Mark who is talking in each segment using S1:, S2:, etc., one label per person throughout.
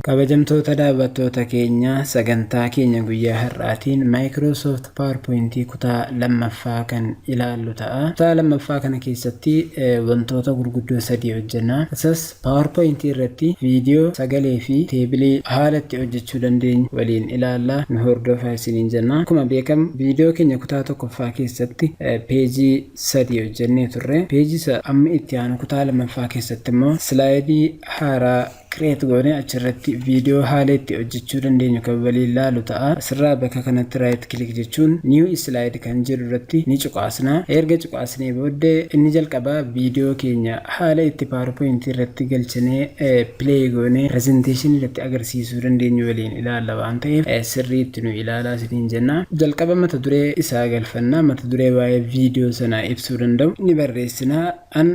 S1: Kabajamtoota daawwattoota keenya, sagantaa keenya guyyaa har'aatiin Microsoft PowerPoint kutaa lammaffaa kan ilaallu ta'a. Kutaa lammaffaa kana keessatti wantoota gurguddoo sadii hojjenna. Isas PowerPoint irratti viidiyoo, sagalee fi teebilii haala itti hojjechuu dandeenyu waliin ilaalla. Nu hordofaa isiniin jenna. Akkuma beekamu, viidiyoo keenya kutaa tokkoffaa keessatti peejii sadii hojjennee turre. Peejii isa amma itti aanu kutaa lammaffaa keessatti immoo silaayidii haaraa create goone achirratti viidiyoo haala itti hojjechuu dandeenyu kan waliin laalu ta'a. Asirraa bakka kanatti right click jechuun new slide kan jedhu irratti ni cuqaasna. Erga cuqaasnee booddee, inni jalqabaa viidiyoo keenya haala itti PowerPoint irratti galchinee play goone presentation irratti agarsiisuu dandeenyu waliin ilaalla waan ta'eef, sirriitti nu ilaalaa isiniin jenna. Jalqaba mata duree isaa galfannaa. Mata duree waa'ee viidiyoo sanaa ibsuu danda'u ni barreessina. An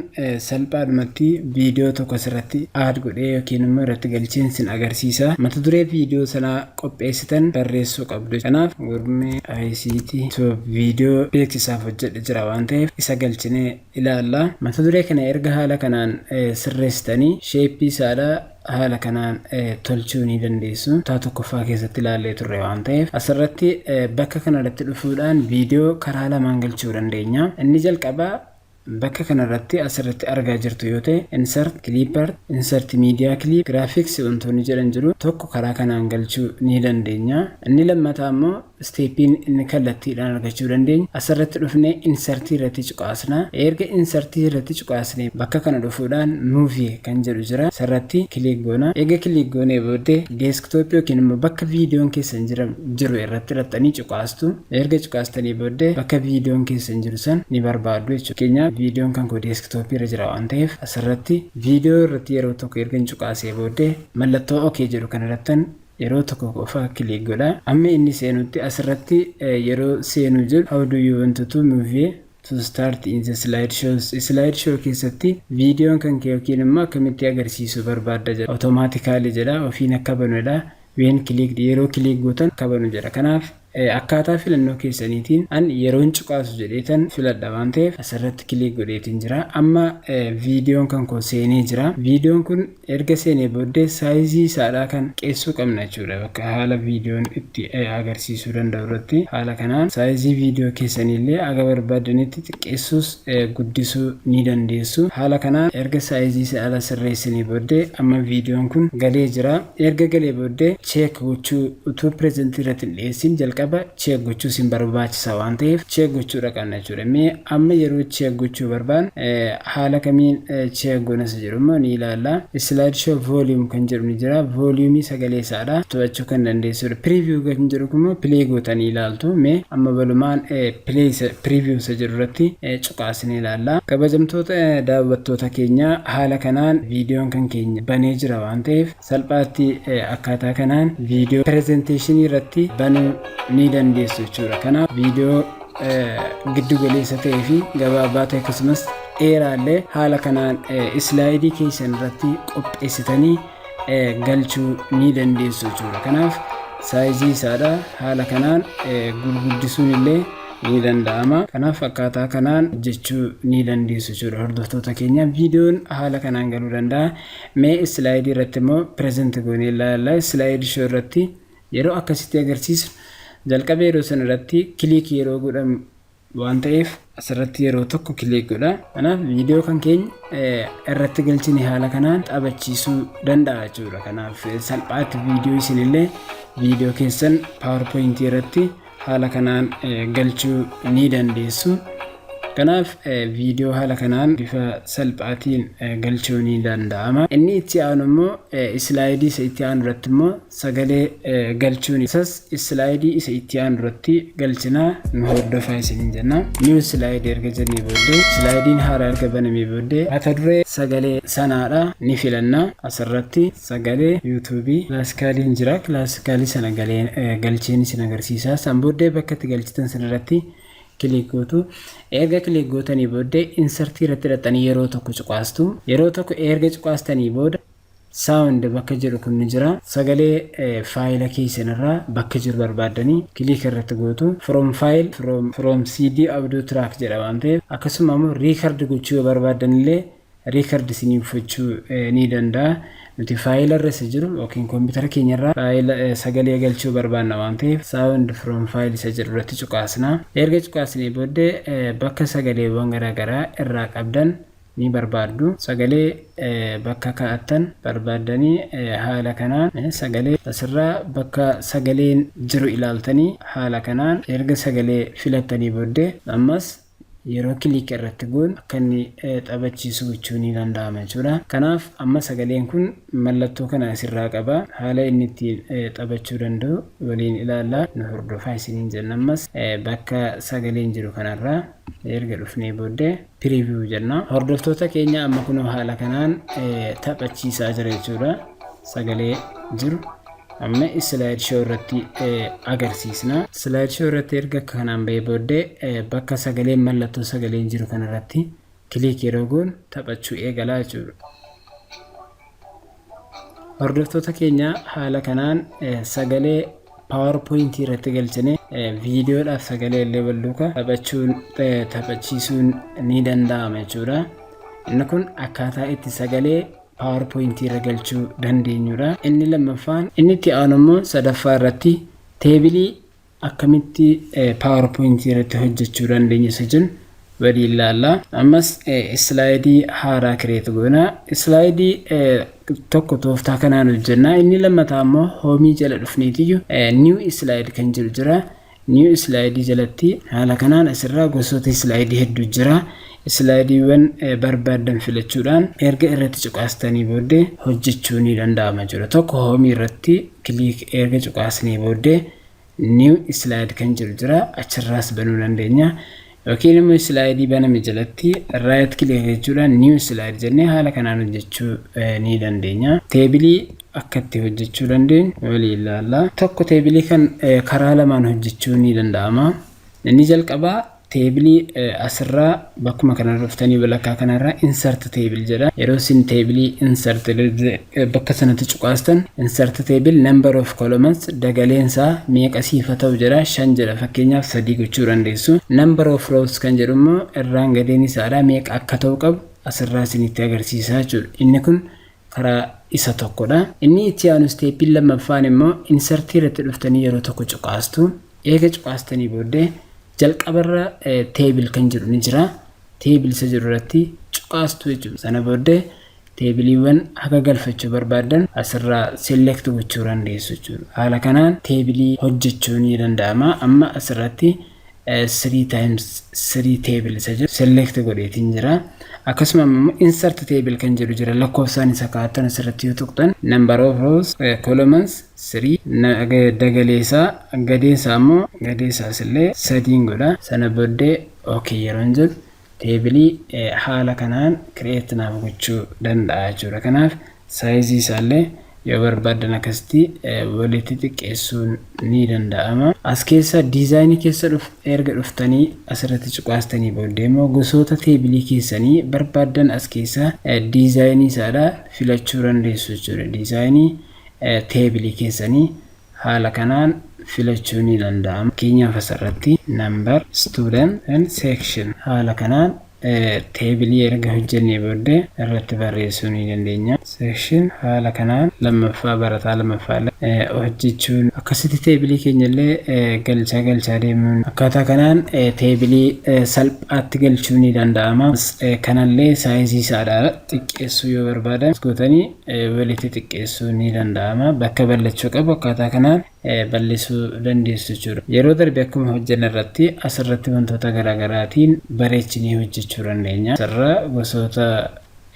S1: salphaadhumatti viidiyoo tokko asirratti add godhee yookiin immoo irratti galcheen sin agarsiisa. Mata duree viidiyoo sanaa qopheessitan barreessuu qabdu. Kanaaf, Gurmee ICT so viidiyoo beeksisaaf hojjedhe jira waan ta'eef, isa galchinee ilaalla. Mata duree kana erga haala kanaan sirreessitanii, shapeii isaadha haala kanaan tolchuu ni dandeessu. Kutaa tokkoffaa keessatti ilaallee turre waan ta'eef, asirratti bakka kanarratti dhufuudhaan viidiyoo karaa lamaan galchuu dandeenya. Inni jalqabaa bakka kanarratti asirratti argaa jirtu yoo ta'e, insert clip art, insert media clip, graphics wantoonni jedhan jiru. Tokko karaa kanaan galchuu ni dandeenya. Inni lammataa immoo, stepiin inni kallattiidhaan argachuu dandeenya, asirratti dhufnee insertii irratti cuqaasna. Erga insertii irratti cuqaasne, bakka kana dhufuudhaan movie kan jedhu jira, asirratti click goona. Erga click goonee booddee, desktopii yookiin immoo bakka viidiyoon keessan jiru irratti hidhattanii cuqaastu. Erga cuqaastanii booddee, bakka viidiyoon keessan jiru san ni barbaaddu jechuudha. Fakkeenyaaf, viidiyoon kan koo desktopii irra jira waan ta'eef, asirratti viidiyoo irratti yeroo tokko erga cuqaasee booddee, mallattoo OK jedhu kan irrattan yeroo tokko qofa click godha. Amma inni seenutti, asirratti yeroo seenuu jedhu, "How do you want to move to start in the slide shows?" Slide show keessatti viidiyoon kan kee yookiin immoo akkamitti agarsiisuu barbaadda jedha. "Automatically" jedha, ofiin akka banudha. "When click", yeroo click gootan akka banu jedha. Kanaaf, akkaataa filannoo keessaniitiin an yeroon cuqaasu jedheetan filadha waan ta'eef, asirratti click godheetiin jira. Amma viidiyoon kan koo seenee jira. Viidiyoon kun erga seenee booddee, sizeii isaadhaa kan qeessuu qabna jechuudha. Bakka haala viidiyoon itti agarsiisuu danda'u irratti haala kanaan sizeii viidiyoo keessaniillee aga barbaadanitti xiqqeessuus guddisuu ni dandeessu. Haala kanaan erga sizeii isaadhaa sirreessinii booddee, amma viidiyoon kun galee jira. Erga galee booddee, check gochuu, utuu presentii irratti hin dhiyeessin jalqaba check gochuu sin barbaachisa waan ta'eef, check gochuudha qabna jechuudha. Mee amma yeroo check gochuu barbaan haala kamiin check goona isa jedhu immoo ni ilaalla. Slide show volume kan jedhu ni jira. Volumeii sagalee isaadha to'achuu kan dandeessudha. Preview kan jedhu immoo play gootanii ilaaltu. Mee amma balumaan play preview isa jedhu irratti cuqaasnee ilaalla. Kabajamtoota daawwattoota keenya, haala kanaan viidiyoon kan keenya banee jira waan ta'eef, salphaatti akkaataa kanaan viidiyoo presentationii irratti banuu ni dandeessu jechuudha. Kanaaf, viidiyoo giddu galeessa ta'ee fi gabaabaa ta'e, akkasumas dheeraallee haala kanaan slideii keessan irratti qopheessitanii galchuu ni dandeessu jechuudha. Kanaaf, sizeii isaadha haala kanaan gurguddisuun illee ni danda'ama. Kanaaf, akkaataa kanaan hojjechuu ni dandeessu jechuudha. Hordoftoota keenya, viidiyoon haala kanaan galuu danda'a. Mee slideii irratti immoo present goonee ilaalla. Slide show irratti yeroo akkasitti agarsiisu, jalqaba yeroo sana irratti click yeroo godhamu waan ta'eef, asirratti yeroo tokko click godha. Kanaaf, viidiyoo kan keenya irratti galchine haala kanaan taphachiisuu danda'a jechuudha. Kanaaf, salphaatti viidiyoo isinillee viidiyoo keessan PowerPoint irratti haala kanaan galchuu ni dandeessu. Kanaaf, viidiyoo haala kanaan bifa salphaatiin galchuu ni danda'ama. Inni itti aanu immoo, slideii isa itti aanu irratti immoo sagalee galchuun, isas slideii isa itti aanu irratti galchinaa, nu hordofaa isiniin jenna. New slide erga jennee booddee, slideiin haaraa erga banamee booddee, mata duree sagalee sanaadha ni filanna. Asirratti sagalee YouTubeii classicaliin jira. Classicalii sana galcheen isin agarsiisa. San booddee bakka itti galchitan sanarratti click gootu. Erga click gootanii booddee, insertii irratti hidhattanii yeroo tokko cuqaastu. Yeroo tokko erga cuqaastanii booda, sound bakka jedhu kun ni jira. Sagalee faayila keessan irraa bakka jiru barbaaddanii click irratti gootu. From file, from CD audio track jedha waan ta'eef, akkasuma immoo record gochuu yoo barbaaddan illee Record isiniif gochuu ni danda'a. Nuti faayila irra isa jiru yookiin koompitara keenyarraa faayila sagalee galchuu barbaanna waan ta'eef, "sound from file" isa jedhu irratti cuqaasna. Erga cuqaasnee booddee bakka sagaleewwan garaagaraa irraa qabdan ni barbaaddu. Sagalee bakka kaa'attan barbaaddanii haala kanaan sagalee asirraa bakka sagaleen jiru ilaaltanii, haala kanaan erga sagalee filattanii booddee, ammas yeroo click irratti goon akka inni taphachiisu gochuu ni danda'ama jechuudha. Kanaaf amma sagaleen kun mallattoo kana asirraa qaba. Haala inni ittiin taphachuu danda'u waliin ilaallaa, nu hordofaa isiniin jenna. Ammas bakka sagaleen jiru kanarraa erga dhufnee booddee preview jenna. Hordoftoota keenya, amma kunoo haala kanaan taphachiisaa jira jechuudha. Sagalee jiru amma slide show irratti agarsiisna. Slide show irratti erga kanaan bahee booddee, bakka sagaleen mallattoo sagaleen jiru kanarratti click yeroo goon taphachuu eegalaa jechuudha. Hordoftoota keenya, haala kanaan sagalee PowerPoint irratti galchine viidiyoodhaaf sagalee illee wal duukaa taphachuun taphachiisuun ni danda'ama jechuudha. Inni kun akkaataa itti sagalee PowerPoint irra galchuu dandeenyudha. Inni lammaffaan, inni itti aanu immoo, sadaffaa irratti teebilii akkamitti PowerPoint irratti hojjechuu dandeenya isa jennu waliin ilaalla. Ammas islaayidii haaraa create goona. Islaayidii tokko tooftaa kanaan hojjenna. Inni lammataa immoo home jala dhufneetiyyuu new slide kan jedhu jira. New islaayidii jalatti haala kanaan asirraa gosoota islaayidii hedduu jira. Islaayidiiwwan barbaaddan filachuudhaan erga irratti cuqaastanii booddee hojjechuu ni danda'ama jechuudha. Tokko home irratti click erga cuqaasnee booddee new slide kan jedhu jira, achirraas banuu dandeenya. Yookiin immoo islaayidii baname jalatti right click jechuudhaan new slide jennee haala kanaan hojjechuu ni dandeenya. Teebilii akka itti hojjechuu dandeenyu walii ilaalla. Tokko teebilii kan karaa lamaan hojjechuu ni danda'ama. Inni jalqabaa teebilii asirraa bakkuma kanarra dhuftanii walakkaa kanarraa "insert table" jedha. Yeroo isin teebilii insert bakka sanatti cuqaastan, "insert table", "number of columns", dagaleensaa meeqa siif haa ta'u jedha. Shan jedha, fakkeenyaaf sadii gochuu dandeessu. "Number of rows" kan jedhu immoo irraan gadeen isaadha meeqa akka ta'u qabu asirraa isinitti agarsiisa jechuudha. Inni kun karaa isa tokkodha. Inni itti aanu, stepiin lammaffaan immoo, insertii irratti dhuftanii yeroo tokko cuqaastu. Eega cuqaastanii booddee jalqabarra "table" kan jedhu ni jira. Table isa jedhu irratti cuqaastu jechuudha. Sana booddee teebiliiwwan haga galfachuu barbaaddan asirraa select gochuu dandeessu jechuudha. Haala kanaan teebilii hojjechuu ni danda'ama. Amma asirratti 3 times 3 table isa jedhu select godheetiin jira. Akkasuma immoo "insert table" kan jedhu jira. Lakkoofsaan isa kaa'attan asirratti yoo tuqxan, number of rows, columns 3, dagaleesaa gadeesaa immoo gadeesaas illee sadiin godha. Sana booddee okay yeroon jedhu teebilii haala kanaan create naaf gochuu danda'a jechuudha. Kanaaf saayizii isaallee yoo barbaaddan akkasitti walitti xiqqeessuun ni danda'ama. As keessa diizaayinii keessa erga dhuftanii asirratti cuqaastanii booddee immoo gosoota teebilii keessanii barbaaddan as keessa diizaayinii isaadha filachuu dandeessu jechuudha. Diizaayinii teebilii keessanii haala kanaan filachuu ni danda'ama. Fakkeenyaaf asirratti number, student and section haala kanaan teebilii erga hojjennee booddee irratti barreessuu ni dandeenya. Section haala kanaan lammaffaa, barataa lammaffaa hojjechuun akkasitti teebilii keenya illee galchaa galchaa deemuun akkaataa kanaan teebilii salphaatti galchuu ni danda'ama. Kanallee saayizii isaadha xiqqeessuu yoo barbaadan gootanii walitti xiqqeessuu ni danda'ama. Bakka bal'achuu qabu akkaataa kanaan bal'isuu dandeessu jechuudha. Yeroo darbe akkuma hojjenne irratti asirratti wantoota garaagaraatiin bareechinee hojjechuu dandeenya. Asirra gosoota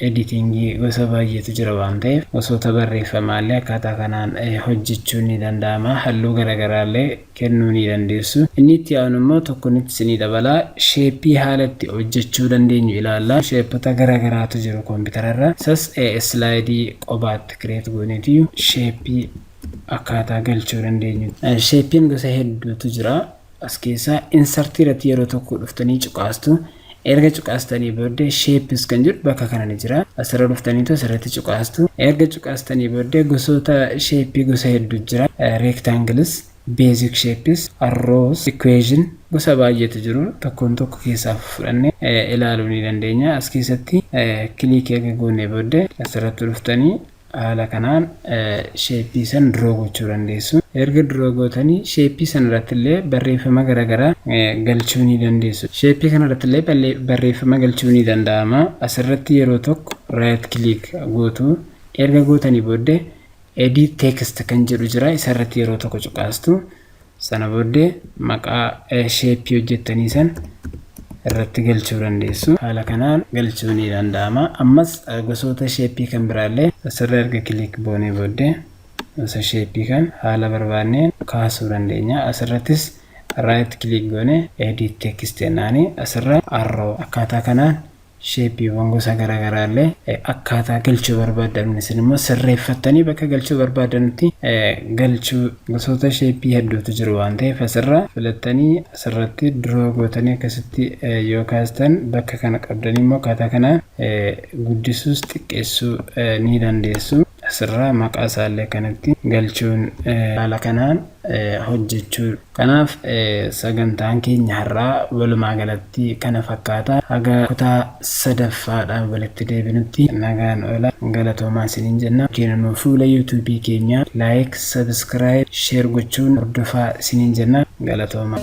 S1: editingii gosa baay'eetu jira waan ta'eef, gosoota barreeffamaallee akkaataa kanaan hojjechuun ni danda'ama. Halluu garaagaraallee kennuu ni dandeessu. Inni itti aanu immoo tokkonitti isinii dabalaa, sheeppii haala itti hojjechuu dandeenyu ilaalla. Sheeppota garaagaraatu jiru koompiterarra. Isas islaayidii qobaatti create gooneeti sheeppii akkaataa galchuu dandeenyu. Sheeppiin gosa hedduutu jira. As keessaa insertii irratti yeroo tokko dhuftanii cuqaastu. Erga cuqaastanii booddee "shapes" kan jedhu bakka kana ni jira. Asirra dhuftaniitu asirratti cuqaastu. Erga cuqaastanii booddee gosoota sheeppii gosa hedduu jira. Rectangles, Basic shapes, arrows, equation gosa baay'eetu jiru. Tokkoon tokko keessaa fudhannee ilaaluu ni dandeenya. As keessatti click erga goonee booddee asirratti dhuftanii haala kanaan shape san draw gochuu dandeessu. Erga draw gootanii shape sana irratti illee barreeffama garaagaraa galchuu ni dandeessu. Shape kana irratti illee barreeffama galchuu ni danda'ama. Asirratti yeroo tokko right click gootu. Erga gootanii booddee edit text kan jedhu jira. Isarratti yeroo tokko cuqaastu. Sana booddee maqaa shape hojjettanii san irratti galchuu dandeessu. Haala kanaan galchuu ni danda'ama. Ammas gosoota shape kan biraallee asirra erga click goonee booddee gosa shape kan haala barbaanneen kaasuu dandeenya. Asirrattis right click goone edit text jennaani asirra arrow akkaataa kanaan shapeiiwwan gosa garaagaraa illee akkaataa galchuu barbaadan isin immoo sirreeffattanii bakka galchuu barbaadanitti galchuu gosoota shape hedduutu jiru waan ta'eef asirra filattanii asirratti draw gootanii akkasitti yoo kaastan bakka kana qabdanii immoo akkaataa kanaan guddisuus xiqqeessuu ni dandeessu. Asirraa maqaa isaallee kanatti galchuun haala kanaan hojjechuu. Kanaaf sagantaan keenya har'aa walumaa galatti kana fakkaata. Haga kutaa sadaffaadhaan walitti deebinutti nagaan oola, galatoomaa isiniin jenna. Yookiin fuula YouTube keenya like, subscribe, share gochuun hordofaa isiniin jenna. Galatoomaa.